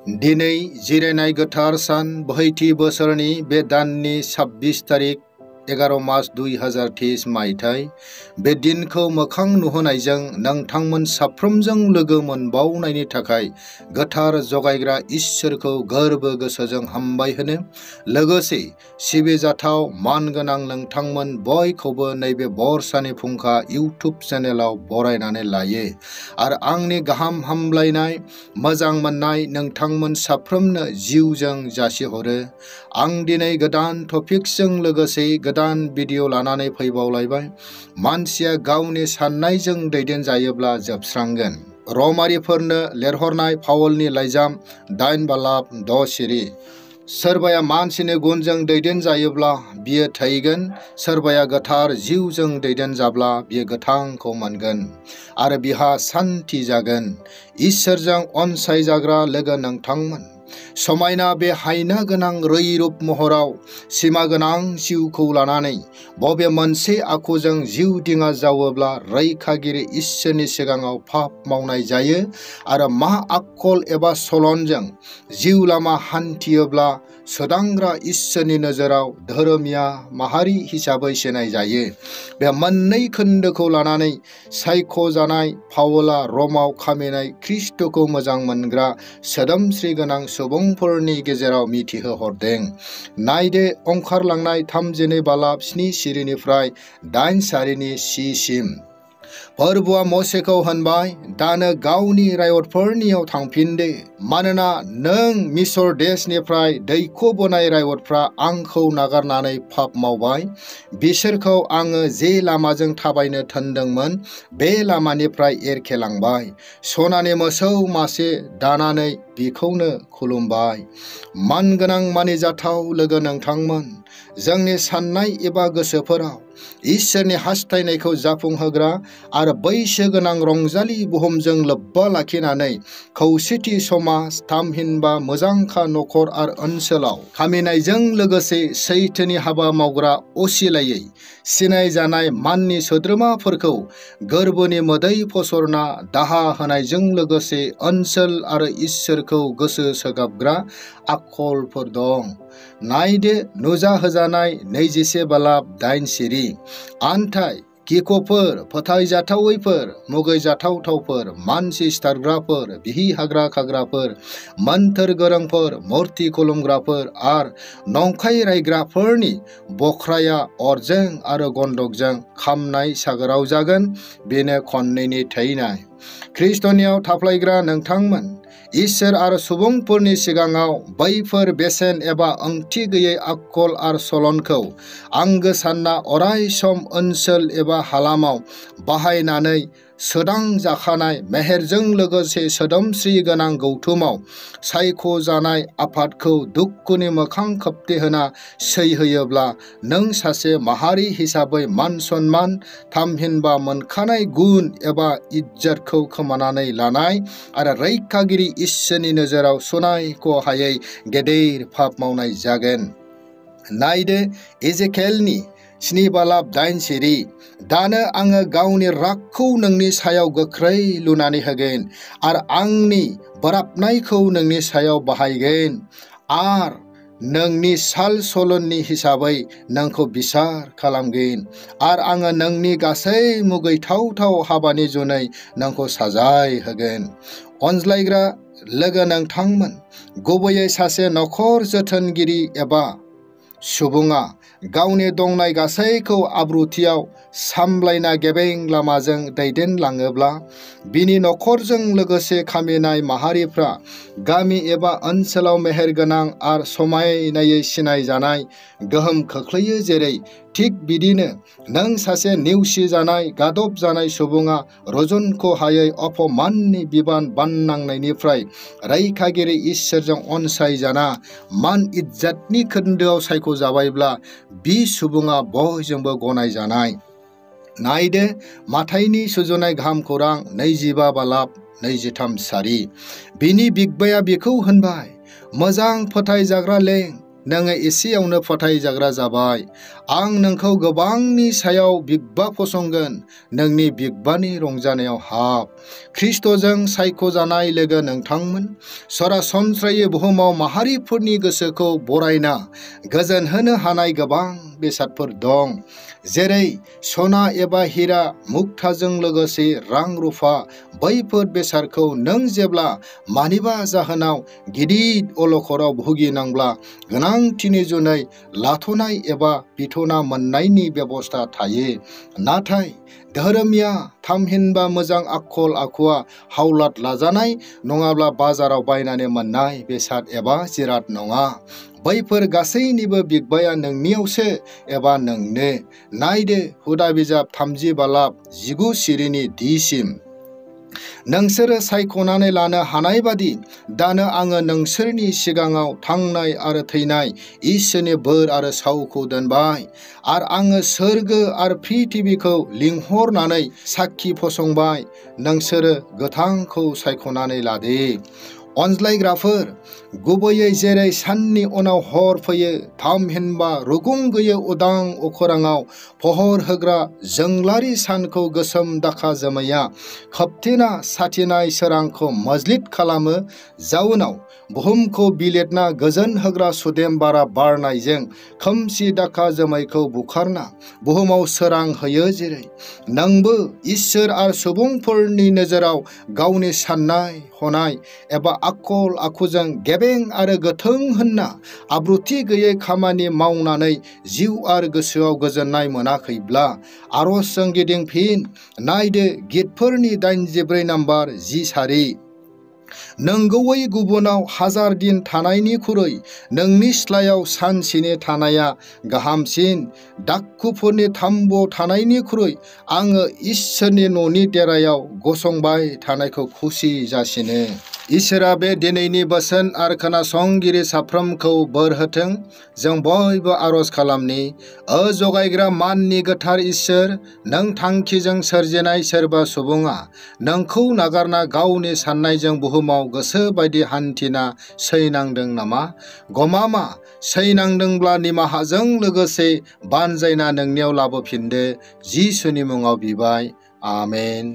दिनै जिरायनाय गोथार सान बोहैथि बोसोरनि बे दाननि 26 तारिख 11 मार्च 2023 मायथाइ बे दिनखौ मोखां नुहोनायजों नोंथांमोन साफ्रोमजों लोगो मोनबावनायनि थाखाय गोथार जगायग्रा इसोरखौ गोरबो गोसोजों हामबाय होनो लोगोसे सिबिजाथाव मानगोनां नोंथांमोन बयखौबो नैबे बरसानि फुंखा इउट्युब चेनेलाव बरायनानै लायो आरो आंनि गाहाम हामलायनाय मोजां मोननाय नोंथांमोन साफ्रोमनो जिउजों जासिहरो। आं दिनै गोदान टपिक्सजों लोगोसे गोदान भिडिअ लानानै फैबावलायबाय। मानसिया गावनि साननायजों दैदेनजायोब्ला जोबस्रांगोन। रमारिफोरनो लिरहरनाय पावलनि लाइजाम 8 बालाब 6 सिरि। सोरबाया मानसिनि गुनजों दैदेनजायोब्ला बियो थैगोन, सोरबाया गोथार जिउजों दैदेनजाब्ला बियो गोथांखौ मोनगोन आरो बिहा सान्थि जागोन। इसोरजों अनसायजाग्रा लोगो नोंथांमोन, समायना बे हायना गोनां रैरुब महराव सिमा गोनां जिउखौ लानानै बबे मोनसे आखुजों जिउ दिङा जावोब्ला रैखागिरि इसोरनि सिगाङाव पाप मावनाय जायो आरो मा आखल एबा सलनजों जिउ लामा हान्थियोब्ला सोदांग्रा इसोरनि नोजोराव धोरोमिया माहारि हिसाबै सिनाय जायो। बे मोननै खोन्दोखौ लानानै सायख'जानाय पावला रमाव खामिनाय ख्रिस्ट'खौ मोजां मोनग्रा सोदोमस्रि गोनां सुबुंफोरनि गेजेराव मिथिहोहरदों। नायदो ओंखारलांनाय 32 बालाब 7 सिरिनिफ्राय 8 सारिनि सिम। फोरबुआ मसेखौ होनबाय, दानो गावनि रायतफोरनियाव थांफिनदो, मानोना नों मिसर देशनिफ्राय दैखोबोनाय रायतफ्रा आंखौ नागारनानै पाप मावबाय। बिसोरखौ आङो जे लामाजों थाबायनो थोनदोंमोन बे लामानिफ्राय एरखेलांबाय। सनानि मोसौ मासे दानानै बिखौनो खुलुमबाय। मानगोनां मानिजाथाव लोगो नोंथांमोन, जोंनि साननाय एबा गोसोफोराव इसोरनि हास्थायनायखौ जाफुंहोग्रा आरो बैसो गोनां रंजालि बुहुमजों लोब्बा लाखिनानै खौसेथि समाज, थामहिनबा मोजांखा नखर आरो ओनसोलाव खामिनायजों लोगोसे सैथोनि हाबा मावग्रा असिलायै सिनायजानाय माननि सोद्रोमाफोरखौ गोरबोनि मोदै फसरना दाहा होनायजों लोगोसे ओनसोल आरो इसोरखौ गोसो सोगाबग्रा आखलफोर दं। नायदो नुजाहोजानाय 21 बालाब 8 सिरि। आन्थाय गिख'फोर, फोथायजाथावैफोर, मुगैजाथावथावफोर, मानसि सिथारग्राफोर, बिहि हाग्रा खाग्राफोर, मोन्थोर गोरोंफोर, मुर्ति खुलुमग्राफोर आरो नंखाय रायग्राफोरनि बख्राया अरजों आरो गन्धकजों खामनाय सागोराव जागोन। बेनो खननैनि थैनाय। ख्रिस्टनियाव थाफ्लायग्रा नोंथांमोन, इसोर आरो सुबुंफोरनि सिगाङाव बैफोर बेसेन एबा ओंथि गैयै आखल आरो सलनखौ आंगो सानना अराय सम ओनसोल एबा हालामाव बाहायनानै सोदांजाखानाय मेहेरजों लोगोसे सोदोमस्रि गोनां गौथुमाव सायख'जानाय आफादखौ दुखुनि मोखां खोबथेहोना सैहोयोब्ला नों सासे माहारि हिसाबै मान सन्मान, थामहिनबा मोनखानाय गुन एबा इज्जतखौ खोमानानै लानाय आरो रैखागिरि इसोरनि नोजोराव सुनायख'हायै गेदेर पाप मावनाय जागोन। नायदो इजेकेलनि 7 बालाब 8 सिरि। दानो आङो गावनि रागखौ नोंनि सायाव गोख्रै लुनानै होगोन आरो आंनि बोराबनायखौ नोंनि सायाव बाहायगोन आरो नोंनि साल सलननि हिसाबै नोंखौ बिसार खालामगोन आरो आङो नोंनि गासै मुगैथावथाव हाबानि जुनै नोंखौ साजाय होगोन। अनज्लायग्रा लोगो नोंथांमोन, गुबैयै सासे नखर जोथोनगिरि एबा सुबुङा गावनि दंनाय गासैखौ आब्रुथियाव सामलायना गेबें लामाजों दैदेनलाङोब्ला बिनि नखरजों लोगोसे खामिनाय माहारिफ्रा गामि एबा ओनसोलाव मेहेरगोनां आरो समायनायै सिनायजानाय गोहोम खोख्लैयो। जेरै थिग बिदिनो नों सासे नेवसिजानाय गादब जानाय सुबुङा रुजुनख'हायै अपमाननि बिबान बाननांनायनिफ्राय रैखागिरि इसोरजों अनसायजाना मान इज्जतनि खोन्दोआव सायख'जाबायब्ला बि सुबुङा बयजोंबो गनायजानाय। नायदो माथाइनि सुजुनाय गाहाम खौरां 25 बालाब 23 सारि। बिनि बिगबाया बिखौ होनबाय, मोजां फोथायजाग्रा लें, नोङो एसेयावनो फोथायजाग्रा जाबाय। आं नोंखौ गोबांनि सायाव बिग्बा फसंगोन। नोंनि बिग्बानि रंजानायाव हाब। ख्रिस्ट'जों सायख'जानाय लोगो नोंथांमोन, सरासनस्रायै बुहुमाव माहारिफोरनि गोसोखौ बरायना गोजोन होनो हानाय गोबां बेसादफोर दं, जेरै सना एबा हिरा मुक्ताजों लोगोसे रां रुफा। बैफोर बेसादखौ नों जेब्ला मानिबा जाहोनाव गिदिर अलखदाव भुगिनांब्ला गोनांथिनि जुनै लाथ'नाय एबा बिथ'ना मोननायनि बेबस्था थायो। नाथाय धोरोमिया थामहिनबा मोजां आखल आखुआ हावलात लाजानाय नङाब्ला बाजाराव बायनानै मोननाय बेसाद एबा जिराद नङा। बैफोर गासैनिबो बिग्बाया नोंनियावसो एबा नोंनो। नायदो हुदा बिजाब 30 बालाब 19 सिरिनि दिसिम। नोंसोरो सायख'नानै लानो हानाय बादि दानो आङो नोंसोरनि सिगाङाव थांनाय आरो थैनाय इसोरनि बोर आरो सावखौ दोनबाय। आरो आङो सोरगो आरो पृथिबिखौ लिंहरनानै साखि फसंबाय। नोंसोरो गोथांखौ सायख'नानै लादो। अनज्लायग्राफोर, गुबैयै जेरै साननि उनाव हर फैयो, थामहिनबा रुगुं गैयै उदां अखोराङाव फहर होग्रा जोंलारि सानखौ गोसोम दाखा जोमैया खोबथेना साथिनाय सोरांखौ मोज्लिद खालामो, जाउनाव बुहुमखौ बिलिरना गोजोन होग्रा सुदेम बारा बारनायजों खोमसि दाखा जोमैखौ बुखारना बुहुमाव सोरां होयो। जेरै नोंबो इसोर आरो सुबुंफोरनि नोजोराव गावनि साननाय हनाय एबा आखल आखुजों गेबें आरो गोथों होनना आब्रुथि गैयै खामानि मावनानै जिउ आरो गोसोआव गोजोननाय मोनाखैब्ला आरजजों गिदिंफिन। नायदो गितफोरनि 84 नाम्बार 10 सारि। नंगौयै गुबुनाव 1000 दिन थानायनिख्रुइ नोंनि सिथ्लायाव सानसेनि थानाया गाहामसिन। दाखुफोरनि थाम्बुआव थानायनिख्रुइ आङो इसोरनि न'नि देरायाव गसंबाय थानायखौ खुसि जासिनो। इसोरा बे दिनैनि बोसोन आरो खोनासंगिरि साफ्रोमखौ बोर होथों। जों बयबो आरज खालामनि। जगायग्रा माननि गोथार इसोर, नों थांखिजों सोरजिनाय सोरबा सुबुङा नोंखौ नागारना गावनि साननायजों बुहुमाव गोसो बायदि हान्थिना सैनांदों नामा? गमामा सैनांदोंब्ला निमाहाजों लोगोसे बानजायना नोंनियाव लाबोफिनदो। जिसुनि मुङाव बिबाय। आमेन।